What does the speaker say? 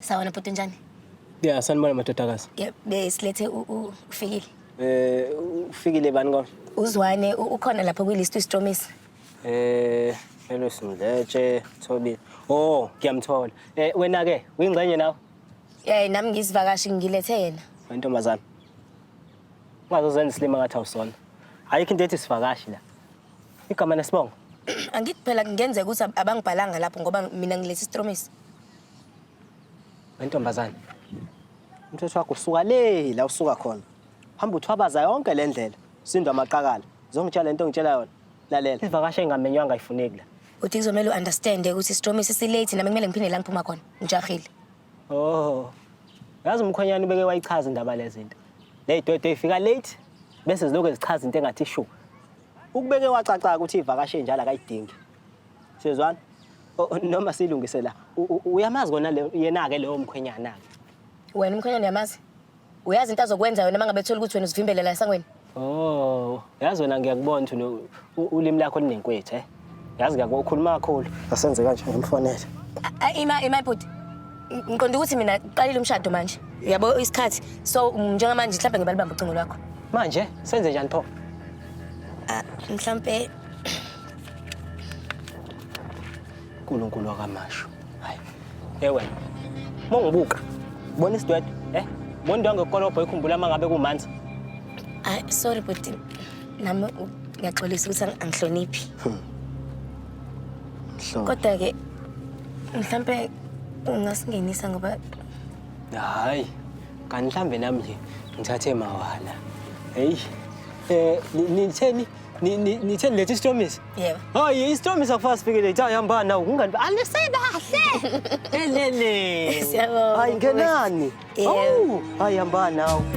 Sawona bhuti njani? Ya, sanibona madodakazi. Yep, besilethe ufikile. Eh, ufikile bani konje? Uzwane ukhona lapho kwilist uyistromisi. Eh, Elos Mdletshe, Thobile. Oh, ngiyamthola. Eh, wena ke, uyingxenye nawe? Eh, nami ngizivakashi ngilethe yena. Wentombazana. Ungazozenza isilima ngathi awusona. Ayikho into ethi sivakashi la. Igama nesibongo. Angithi phela kungenzeka ukuthi abangibhalanga lapho ngoba mina ngilethe isitromisi. Wentombazane. Umthetho wakho usuka le la usuka khona. Hamba uthwabaza yonke le ndlela. Sindwa amaqakala. Zongitshela lento ongitshela yona. Lalela. Ivakashi engamenywanga ayifuneki la. Uthi kuzomele u-understande ukuthi isitromisi si-late nami kumele ngiphinde la ngiphuma khona. Ngijahile. Oh. Yazi umkhwenyana ubeke wayichaza indaba lezinto. Ley'dwedwe y'fika late bese zilokhu zichaza into engathi shu. Ukubeke wacaca ukuthi ivakashe njalo akayidingi. Siyezwana? Noma silungise la. Uyamazi kona yena-ke lowo mkhwenyana-ke. Wena umkhwenyana uyamazi? Uyazi into azokwenza wena uma ngabe ethola ukuthi wena uzivimbele la esangweni? Oh, yazi wena ngiyakubona ukuthi ulimi lakho lunenkwethu, eh? Yazi ngiyakubona ukhuluma kakhulu. Asenze kanje ngimfonele. Ima ima bhuti. Ngiqonda ukuthi mina uqalile umshado manje. Uyabo isikhathi. So njengamanje mhlawumbe ngibalibamba ucingo lwakho. Manje senze njani pho? Ah, mhlambe uNkulunkulu wakaMashu. Hayi. Eh wena. Mongibuka. Bona isidwedwe, eh? Bona indwangu yokukolobha ikhumbula uma ngabe kumanzi. Ah, sorry bhuti. Nami ngiyaxolisa ukuthi angihloniphi. Mhlobo. Kodwa ke mhlambe ungasingenisa ngoba Hayi. Kanti mhlambe nami nje ngithathe mawala. Hey. Eh nitheni nitheni lethi isitomiso? Yebo. Hayi isitomiso akufanele sifike late. Hayi hamba nawo kungani anisebahle. Elele. Siyabonga. Hayi ngenani. Yebo. Oh, hayi hamba nawo.